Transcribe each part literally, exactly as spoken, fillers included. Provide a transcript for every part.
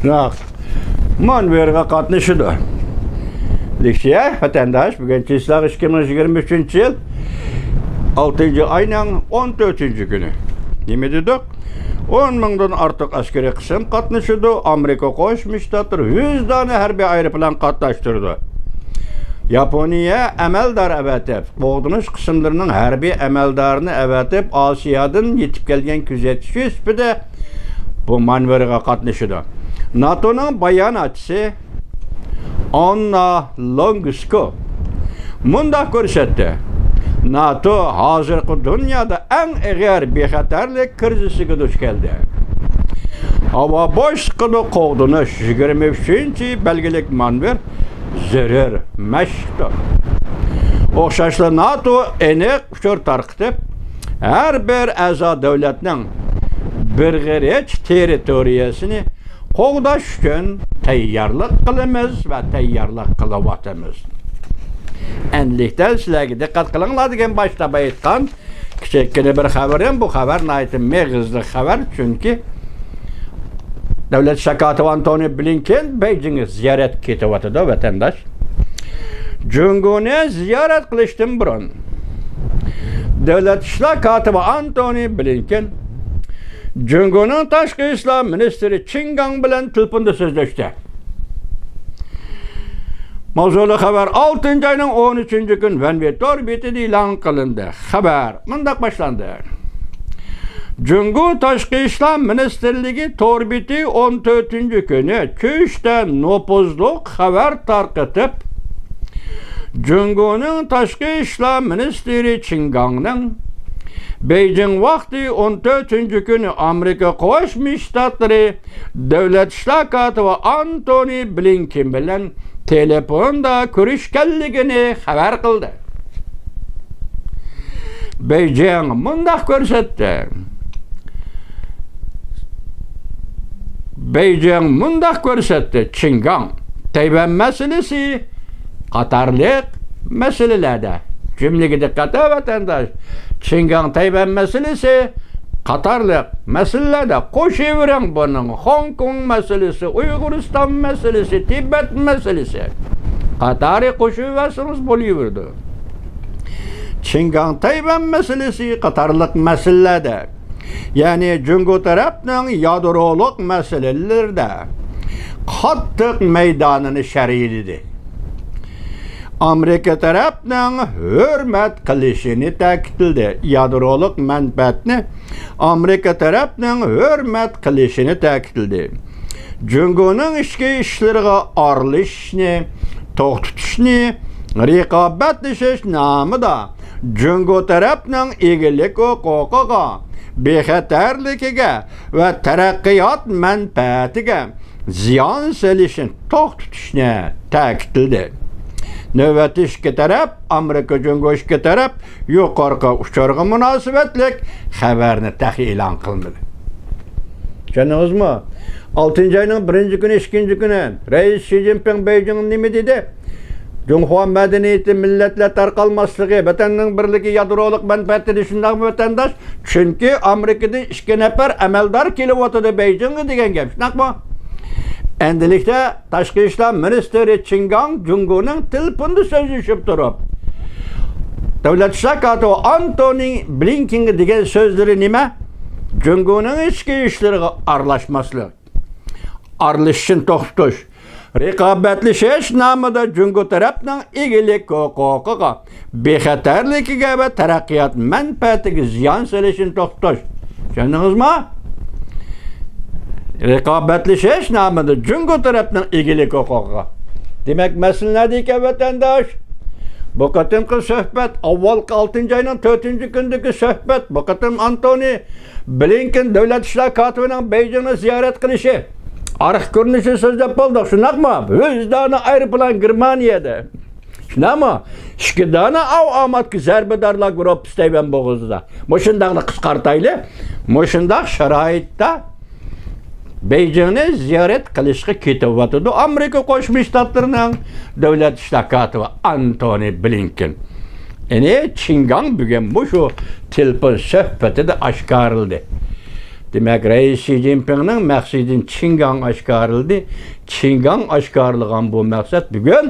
ياق، مانېۋىرغا قاتنىشىدۇ. لېكسىيە، ۋەتەنداش، بۈگۈن چىسلاغ ئىككى مىڭ يىگىرمە ئۈچىنچى يىل، ئالتىنچى ئاينىڭ ئون تۆتىنچى كۈنى. نېمە دېدۇق؟ ئون مىڭدىن ئارتۇق ئەسكىرىي قىسىم قاتنىشىدۇ. ئامېرىكا قوشما شتاتلىرى يۈز دانە ھەربىي ئايروپىلان قاتناشتۇرىدۇ. ياپونىيە ئەمەلدار ئەۋەتىپ، قوغدىنىش قىسىملىرىنىڭ ھەربىي ئەمەلدارىنى ئەۋەتىپ، ئاسىيادىن يېتىپ كەلگەن كۆزەتچى سۈپىتىدە بۇ مانېۋىرغا قاتنىشىدۇ. ناتونىڭ باياناتچىسى ئاننا لونگسكو مۇنداق كۆرسەتتى: ناتو ھازىرقى دۇنيادا ئەڭ ئېغىر بىخەتەرلىك كىرىزىسىگە دۇچ كەلدى. ھاۋا بوشلۇقىدا قوغدىنىش يىگىرمە ئۈچىنچى بەلگىلىك مانېۋىر زۆرۈر مەشىقتۇر. ئوخشاشلا ناتو ئېنىق ئۇچۇر تارقىتىپ، ھەر بىر ئەزا دۆلەتنىڭ بىر غېرىچ تېررىتورىيەسىنى قوغداش ئۈچۈن تەييارلىق قىلىمىز ۋە تەييارلىق قىلىۋاتىمىز. ئەنلىكتە سىلەرگە دىققەت قىلىڭلار دېگەن باشتا ئېيتقان كىچىككىنە بىر خەۋىرىم. بۇ خەۋەر ناھايىتى مېغىزلىق خەۋەر، چۈنكى دۆلەت ئىشلار كاتىپى ئانتونى بلىنكېن بېيجىڭغا زىيارەتكە كېتىۋاتىدۇ، ۋەتەنداش. جۇڭگونى زىيارەت قىلىشتىن بۇرۇن، دۆلەت ئىشلار كاتىپى ئانتونى بلىنكېن جۇڭگونىڭ تاشقى ئىشلار مىنىستىرى چېن گاڭ بىلەن تېلېفوندا سۆزلەشتى. ماۋزۇلۇق خەۋەر ئالتىنچى ئاينىڭ ئون ئۈچىنچى كۈنى ۋەنۋې تور بېتىدە ئېلان قىلىندى. خەۋەر مۇنداق باشلاندى. جۇڭگو تاشقى ئىشلار مىنىستىرلىكى تور بېتى ئون تۆتىنچى كۈنى چۈشتە نوپۇزلۇق خەۋەر تارقىتىپ، جۇڭگونىڭ تاشقى ئىشلار مىنىستىرى چېن گاڭنىڭ بېيجىڭ ۋاقتى ئون تۆتىنچى كۈنى ئامېرىكا قوشما شتاتلىرى دۆلەت ئىشلار كاتىپى ئانتونى بلىنكېن بىلەن تېلېفوندا كۆرۈشكەنلىكىنى خەۋەر قىلدى. بېيجىڭ مۇنداق كۆرسەتتى. بېيجىڭ مۇنداق كۆرسەتتى: چېن گاڭ، تەيۋەن مەسىلىسى قاتارلىق مەسىلىلەردە. جۈملىگە دىققەت، ۋەتەنداش. چېن گاڭ، تەيۋەن مەسىلىسى قاتارلىق مەسىلىلەردە. قوشۇۋېرىڭ بۇنىڭ خوڭكوڭ مەسىلىسى، ئۇيغۇرىستان مەسىلىسى، تىبەت مەسىلىسى قاتارى قوشۇۋەرسىڭىز بولۇۋېرىدۇ. چېن گاڭ، تەيۋەن مەسىلىسى قاتارلىق مەسىلىلەردە، يەنى جۇڭگو تەرەپنىڭ يادرولۇق مەسىلىلىرىدە قاتتىق مەيدانىنى شەرھلىدى. ئامېرىكا تەرەپنىڭ ھۆرمەت قىلىشىنى تەكىتلىدى. يادرولۇق مەنپەئەتنى ئامېرىكا تەرەپنىڭ ھۆرمەت قىلىشىنى تەكىتلىدى. جۇڭگونىڭ ئىچكى ئىشلىرىغا ئارىلىشىشنى توختىتىشنى، رىقابەتلىشىش نامىدا جۇڭگو تەرەپنىڭ ئىگىلىك ھوقۇقىغا، بىخەتەرلىكىگە ۋە تەرەققىيات مەنپەئەتىگە زىيان سېلىشنى توختىتىشنى تەكىتلىدى. نۆۋەتتە ئىككى تەرەپ، ئامېرىكا جۇڭگو ئىككى تەرەپ يۇقىرىقى ئۇچۇرغا مۇناسىۋەتلىك خەۋەرنى تېخى ئېلان قىلمىدى. چۈشەندىڭىزمۇ؟ ئالتىنچى ئاينىڭ بىرىنچى كۈنى، ئىككىنچى كۈنى رەئىس شى جىنپىڭ بېيجىڭدا نېمە دېدى؟ جۇڭخۇا مەدەنىيىتى، مىللەتلەر تارقالماسلىقى، ۋەتەننىڭ بىرلىكى، يادرولۇق مەنپەئەت دېدى، شۇنداقمۇ، ۋەتەنداش؟ چۈنكى ئامېرىكىدىن ئىككى نەپەر ئەمەلدار كېلىۋاتىدۇ بېيجىڭغا دېگەن گەپ، شۇنداقمۇ؟ ئەمدىلىكتە تاشقى ئىشلار مىنىستىرى چېن گاڭ جۇڭگونىڭ تېلېفوندا سۆزلىشىپ تۇرۇپ، دۆلەت ئىشلار كاتىپى ئانتونى بلىنكېنگە دېگەن سۆزلىرى نېمە؟ جۇڭگونىڭ ئىچكى ئىشلىرىغا ئارىلاشماسلىق، ئارىلىشىشنى توختىتىش، رىقابەتلىشىش نامىدا جۇڭگو تەرەپنىڭ ئىگىلىك ھوقۇقىغا، بىخەتەرلىكىگە ۋە تەرەققىيات مەنپەئەتىگە زىيان سېلىشنى توختىتىش. چۈشەندىڭىزمۇ؟ رىقابەتلىشىش نامىدا جۇڭگو تەرەپنىڭ ئىگىلىك ھوقۇقىغا. دېمەك، مەسىلە نەدە ئىكەن، ۋەتەنداش؟ بۇ قېتىمقى سۆھبەت، ئاۋۋالقى ئالتىنچى ئاينىڭ تۆتىنچى كۈنىدىكى سۆھبەت، بۇ قېتىم ئانتونى بلىنكېن دۆلەت ئىشلار كاتىپىنىڭ بېيجىڭنى زىيارەت قىلىشى، ئارقا كۆرۈنۈشىنى سۆزلەپ بولدۇق، شۇنداقمۇ؟ يۈز دانە ئايروپىلان گېرمانىيەدە. شۇنداقمۇ؟ ئىككى دانە ئاۋۇ ئاماتكە زەربىدارلار گۇرۇپپىسى تەيۋەن بوغۇزىدا. مۇشۇنداقلا قىسقارتايلى. مۇشۇنداق شارائىتتا بېيجىڭنى زىيارەت قىلىشقا كېتىۋاتىدۇ ئامېرىكا قوشما شتاتلىرىنىڭ دۆلەت ئىشلار كاتىپى ئانتونى بلىنكېن. يەنى چېن گاڭ بۈگۈن مۇشۇ تېلېفون سۆھبىتىدە ئاشكارىلىدى. دېمەك، رەئىس شى جىنپىڭنىڭ مەقسىتىنى چىڭگاڭ ئاشكارىلىدى. چىڭگاڭ ئاشكارىلىغان بۇ مەقسەت بۈگۈن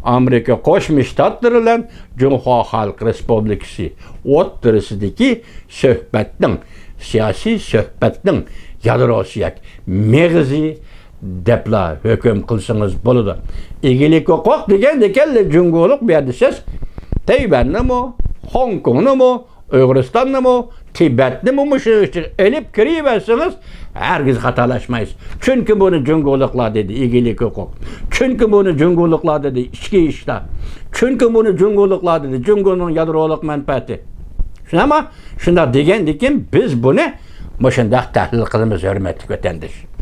ئامېرىكا قوشما شتاتلىرى بىلەن جۇڭخۇا خەلق رېسپۇبلىكىسى ئوتتۇرىسىدىكى سۆھبەتنىڭ، سىياسىي سۆھبەتنىڭ يادرو سۈيەك مېغىزى دەپلا ھۆكۈم قىلسىڭىز بولىدۇ. ئىگىلىك ھوقۇق دېگەندىكىن جۇڭگولۇق بۇ يەردە سىز تەيۋەننىمۇ، خوڭكوڭنىمۇ، ئۇيغۇرىستاننىمۇ، تىبەتنىمۇ مۇشۇنىڭ ئىچىگە ئېلىپ كىرىۋەرسىڭىز، ھەرگىز خاتالاشمايسىز. چۈنكى بۇنى جۇڭگولۇقلار دېدى، ئىگىلىك ھوقۇق. چۈنكى بۇنى جۇڭگولۇقلار دېدى، ئىچكى ئىشلار. چۈنكى بۇنى جۇڭگولۇقلار دېدى، جۇڭگونىڭ يادرولۇق مەنپەئەتى. شۇنداقمۇ؟ شۇنداق دېگەندىكىن بىز بۇنى مۇشۇنداق تەھلىل قىلىمىز، ھۆرمەتلىك ۋەتەنداش.